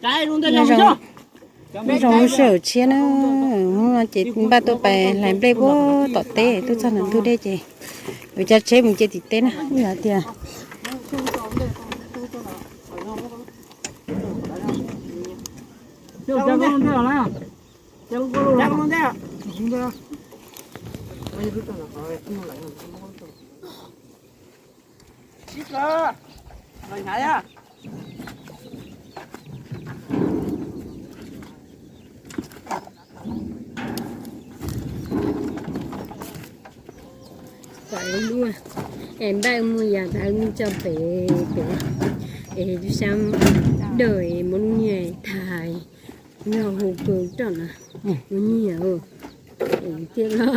Nyob zoo, nyob zoo lub sij hawm tshiab na, hnub no ces npaj tuaj pais hlais nplej puag tom teb, tuaj txog ntawm ntug dej ces yuav caij tsheb mus cia tim teb na, yog tias Kom lub es npaj mus yam tas mus tso pem pem es lub sab dawm es muab lub niag thais nrog hu pw rau na, ua nyiaj thiab los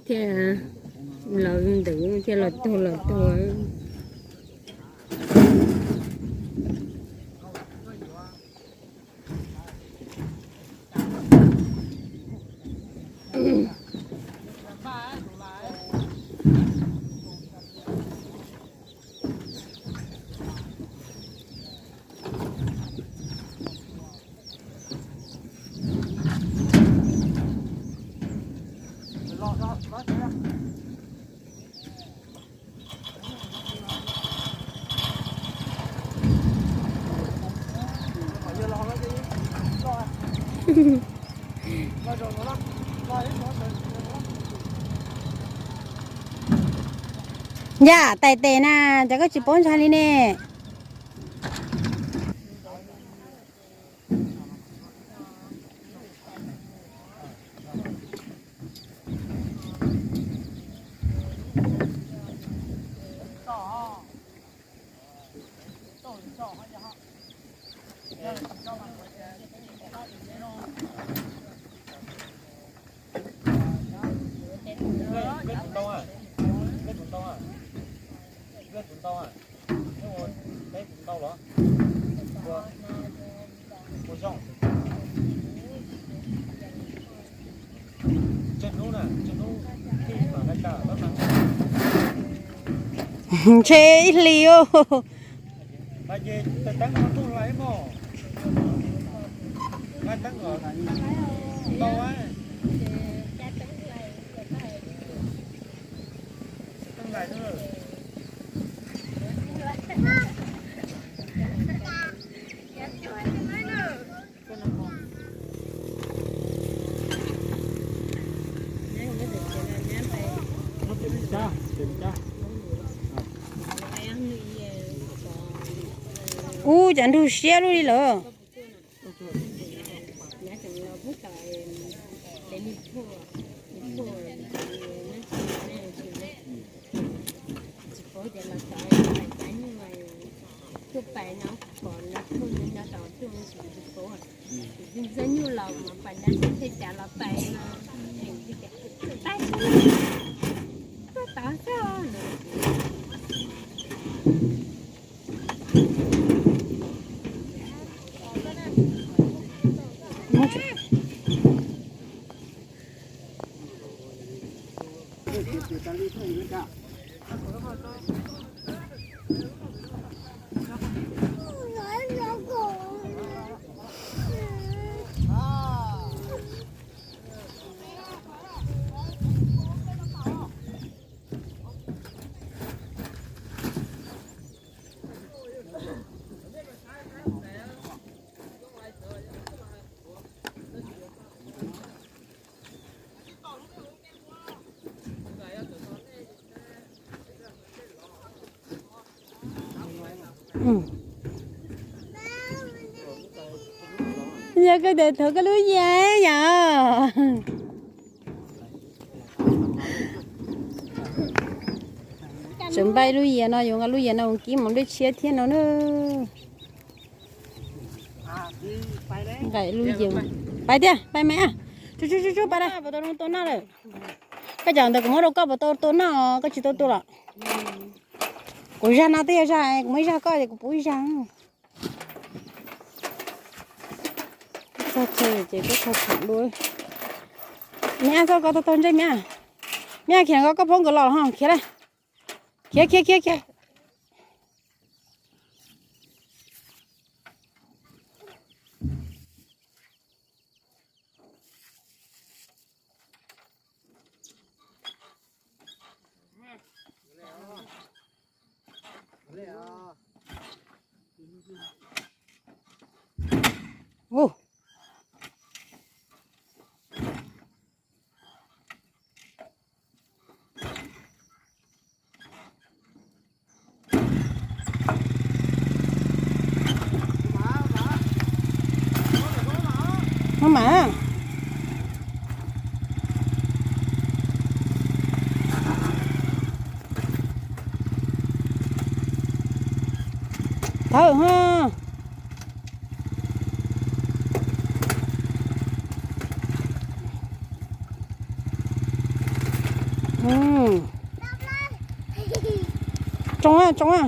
thiab los ntawd thiab los tuag los tuag. Yam tais tes na, cas koj tsis paub ntshai li ne? Ntshe ib hlis. Ub, cas nrug siab lub li lawm. Yog koj tes thov koj lub yias yom. Tseem npaj lub yias no, yuav nqa lub yias no mus kib mov nplej tshiab thiab no na. Nqa lub yias, pais tiag, pais mas. Tsuj tsuj tsuj tsuj, pais lawm, puas tau tua noj lawm? Koj cov ntawd kuv muab rau koj, puas tau tua noj? Koj tsis tau tua los? Kuv zag no twb yog zag, kuv muab ib zag koj ces kuv puv ib zag. Txog chaw ces koj txhob thaum dua. Miab, txoj koj tau tau ntsej miab. Miab, khiav ko, koj phob nkawd los ho khiav lawm. Khiav khiav khiav khiav. Ub. Maj mam. Thawj ha. Tsoo a, tsoo a.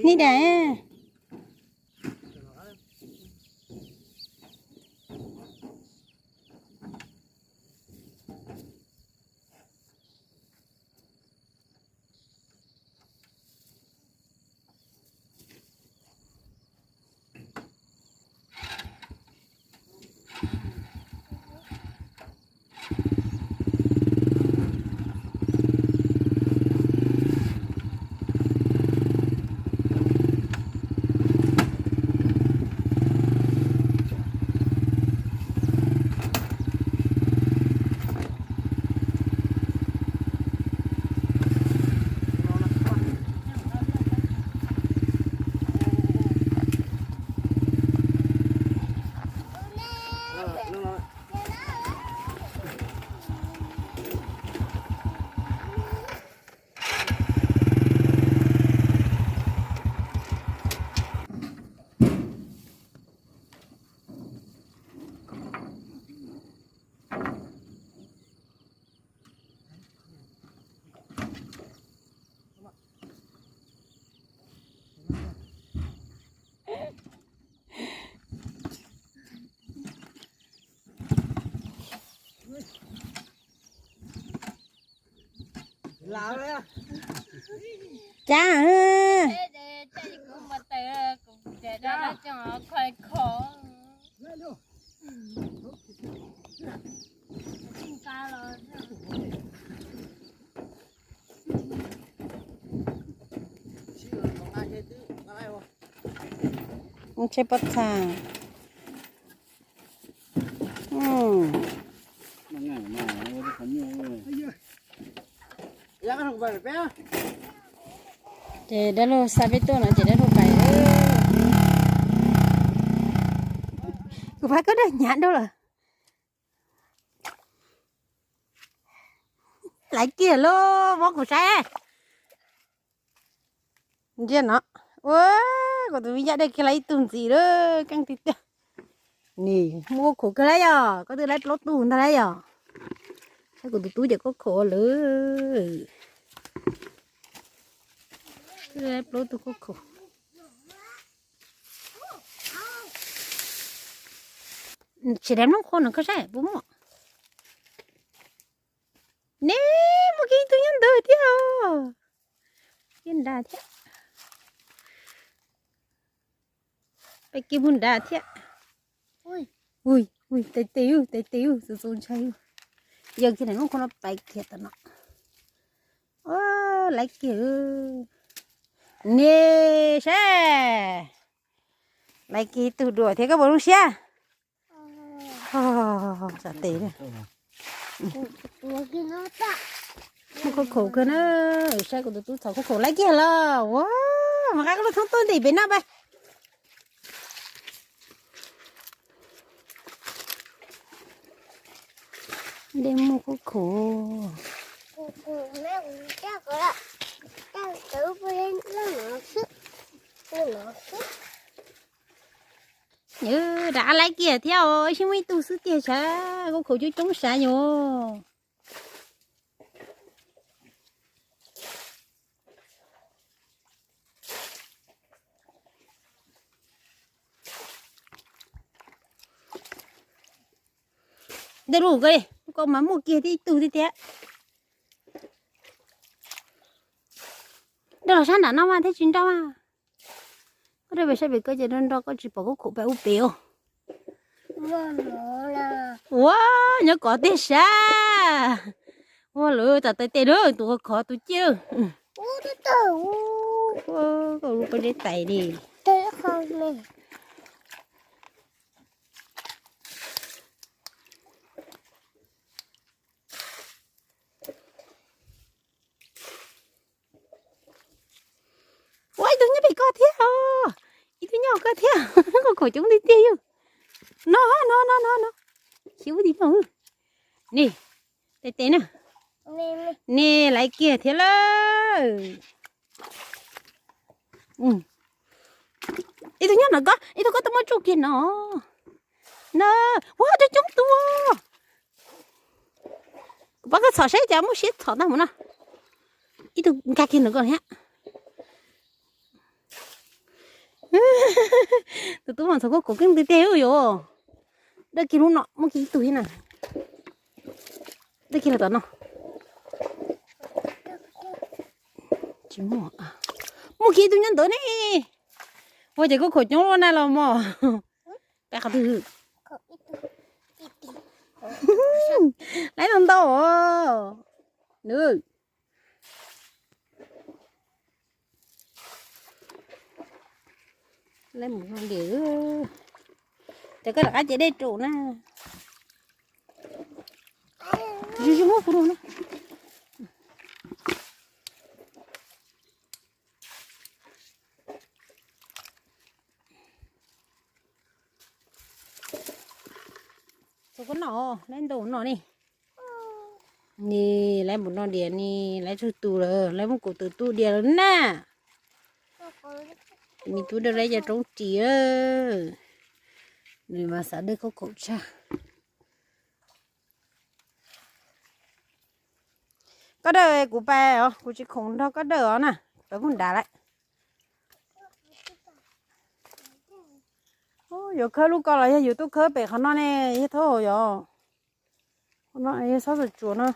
Nij daim. Cas? Tsheb pob txha. Ces dab laug xa peb tuaj no ces dab laug pais. Kuv pab koj dag hnyav dua lawm. Laiv kiag lauj, muab kuv saib. Ntsia no, ua, kuv tus me yaj dej kiag laiv ib tug ntxiv lawm, keej tiag tiag. Nim muaj khaub khaub kawg lawm yog, koj twb laiv plaub tug ntag lawm yog. Saib kuv tus tub ces khaub khaub lawm. Twb laiv plaub tug khaub khaub. Tsis daim nplooj qhuav no koj saib puas muaj. Neb, muaj kiag ib tug nyob ntawd thiab os. Kiag nrad thiab. Pais kiag mus nrad thiab. Ui, ui, tes tes, tes tes, txaus txaus ntshai. Yog kiag daim nplooj qhuav no pais kiag tom no. Laiv kiag. Neb saib. Laiv kiag ib tug dua thiab, koj puas zoo siab? Muaj khaub khaub kawg na, saib kuv tus tub txhom khaub khaub laiv kiag los ua. Mas qab koj lub thoob tuaj ntim pem no pab. Dej muaj khaub khaub. Rov qab laiv kiag thiab os, ib sij muaj ib tug xwb tiag sav, khaub khaub coob coob sav yom. Ntej lub ko, lub ko mas muaj kiag tib tug thiab tiag. Nrog los sab nram no mas thiaj tsis nrog mas. Koj rau pem sab pem ko ces nrog nrog koj tsis pom khaub khaub pem ub pem os. Ua, nyob kov tiag sab. Ua lawv tas tais tes na, tus khov tus ciaj. Koj lub pob zeb tais li. Ua ib tug nyob pem koj thiab os. Ib tug nyob hauv koj thiab. Koj khaum coob tiag tiag yog. No no no no no. Khiav ua tim no. Ni, tes tes na. Ni laiv kiag thiab lawm. Ib tug nyob no koj, ib tug koj twb muab tsuj kiag no. Na, ua coob coob tus. Kuv pab koj txhom saib cas muaj siab txhom tag mus no. Ib tug nkag kiag ntawm koj thiab. Tus tub mas txhom koj khaum keej tiag tiag yom. Dawj kiag lub no, muaj kiag ib tug thiab na. Dawj kiag los tom no. Tsis muaj. Muaj kiag ib tug nyob ntawd ne. Ua ces koj khaum coob luaj na los mog. Peb qhov twg? Laiv ntau ntau os. Nws. Laiv mus no diam. Ces koj rov qab ces dej rum na. Tsis tsis muab kuv rau na. Txog koj no, laiv ntau no ne. Ni laiv mus no diam ni, laiv tsawg tus lawm, laiv muab kuv tus tub diam lawm na. Me tub dawj laiv cov roob ris. Nws mas xav dawj khaub khaum tshaj. Koj dawj kuv pais os, kuv tsis khoom nrog koj dawj os na, peb kuj nrad lawm. Yuav khawb lub ko los yog yus tuaj khawb pem qhov no ne, yog thaub yog. Qhov no yog xob tsuas tsuas no.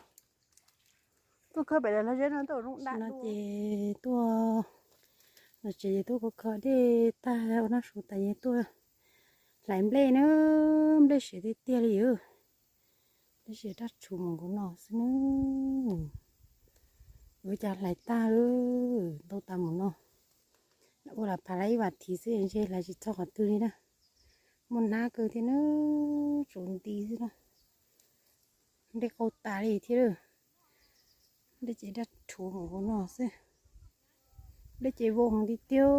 Tuaj khawb pem lawv zeb no tuaj zoo daj no ces tuaj, no ces tuaj khawb khawb dej tag ua noj su tas ces tuaj hlais nplej na, nplej siav tiag tiag li. Nplej siav raj tshuv mus nkaus no xwb na. Ua cas hlais tag ntau tas mus no. Ua lam phav lawm ib vas thiv xwb ntshe hlais tsis txog qhov twg li na. Muaj hnab kawg thiab na, tsuas nti xwb na. Nplej qau tas li thiab lawm. Nplej ces daj rhuv mus nkaus no xwb. Nplej ces vau heev tiag tiag,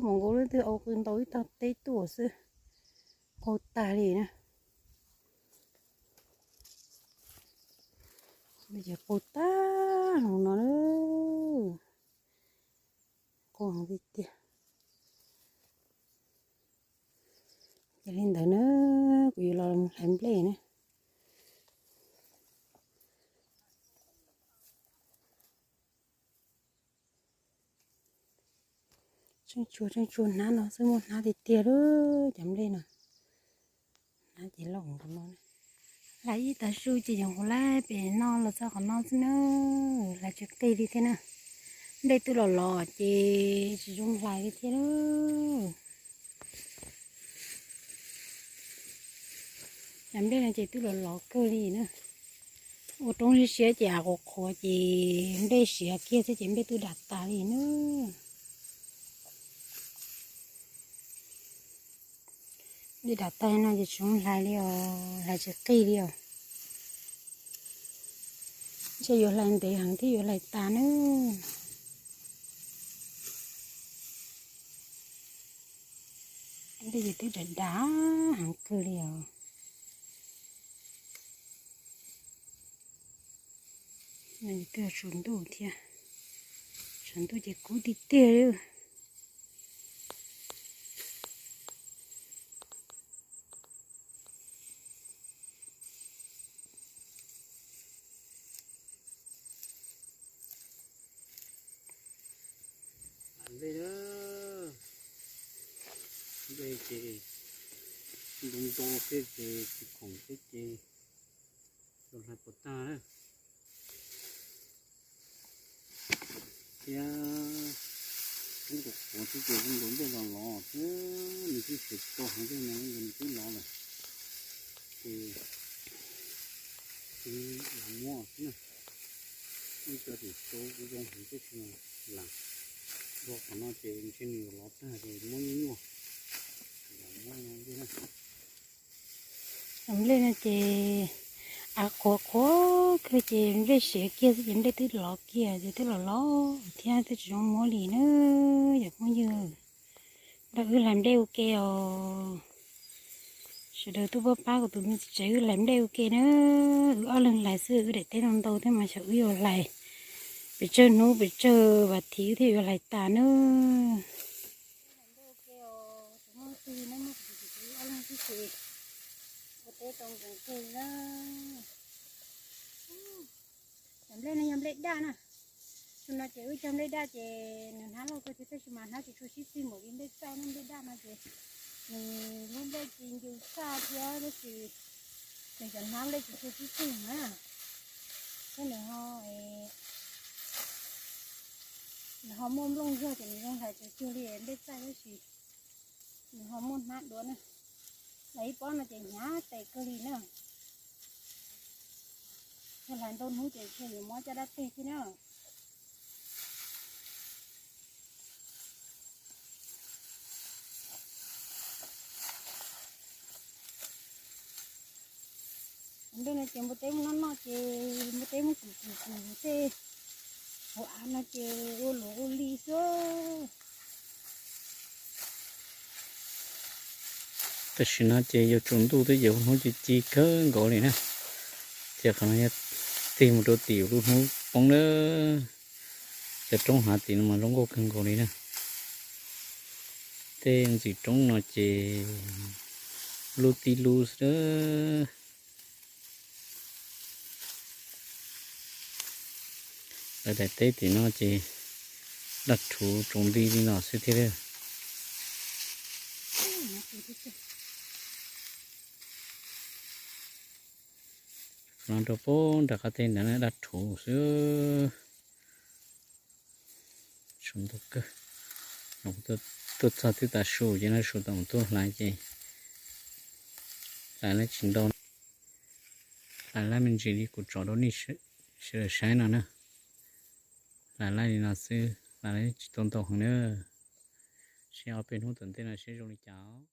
mus nkaus leej twg au qw ntau ib tog teb tuaj xwb. Qau tag li na. Nplej ces qau tag mus no na. Qau heev tiag tiag. Ces li ntawd na, kuv yuav los mus hlais nplej na. Tseem tshuav, tseem tshuav hnab no xwb, muaj hnab tiag tiag lawm cov nplej no. Hnab ces loj nkaus no. Hlais ib tag su ces yuav mus laij pem no los txog qhov no xwb na. Hlais tsis qig li thiab na. Nplej twb los los ces tsis zoo hlais li thiab na. Cov nplej no ces twb los los kawg li na. Ua roob siab siab ces av qhuav qhuav ces nplej siav kiag xwb ces nplej twb dam tas li na. Nplej dam tas no ces tsis zoo hlais li os, hlais tsis qig li os. Ntshe yuav hlais ntev heev thiaj yuav hlais tas na. Nplej ces twb dam dam heev kawg li os. No ces twb yog tsaus ntuj thiab, tsaus ntuj ces kub tiag tiag li. Nplej, nplej ces ntoo ntoo xwb ces tsis khoom xwb ces los hlais puas tag na. Thiab kub nkaus qhuav xwb ces zoo nkaus nplej los los xwb, nws twb siav tau heev tej no nkaus nws twb los lawm. Lam, qhov no ces ntshe nws yuav lov tag ces muab nyuaj nyuaj. Cov nplej no ces av qhuav qhuav kawg ces nplej siav kiag xwb ces nplej twb lov kiag ces twb los lov thiab twb tsis zoo muab li na. Cov phooj ywg, nrog wb hlais nplej ua ke os. Sawv daws tuaj pab pab kuv tus me txiv tsev wb hlais nplej ua ke na. Wb ob leeg hlais xwb, wb daim teb ntau ntau thiab mas xyov wb yuav hlais pes tsawg hnub pes tsawg vas thiv wb thiaj yuav hlais tas na. Cov nplej no yog nplej daj na. Xyoo no ces wb cog nplej daj ces nws hnab loj kawg thiab tab sis mas hnab tsis tshua sib txig npaum li nplej txaij ne. Nplej daj no ces nws lub nplej tsis ncw tshaj thiab tab sis nws cov hnab nplej tsis tshua sib txig na. Thiab nws ho, nws ho muaj nplooj zog ces nws zoo hlais tsis cuag li nplej txaij tab sis nws ho muaj hnab dua na. Hlais ib pob no ces hnyav tes kawg li na. Yog hlais ntau hnub ces ntshe yuav muab caj dab teg thiab na. Nplej no ces npua teb muab noj noj ces npua teb muab kuv kuv kuv tej hauv av no ces ua luam ua li xwb. Tam sim no ces yuav tsaus ntuj twb yuav hnub ci ci kawg nkaus li na. Ces qhov no yog tig mus rau tim lub hnub poob na. Cov roob hav tim no mas zoo nkauj kawg nkaus li na. Tej ntxim roob no ces lub tib lub xwb. Lawv daim teb tim no ces daj rhuv tsaus nti li no xwb thiab. Qhov no rau pem nram qab teb ntawd daj rhuv xwb. Tsaus ntuj kawg. Tuaj txog twb tav su ces no su tau mus tuaj hlais ces hlais lab tsis ntau. Hlais lab me ntsis li kuv tso rau nej sawv daws saib no na. Hlais lab li no xwb, hlais lab tsis tau ntau heev na. Seb ob peb hnub tom ntej no seb zoo li cas.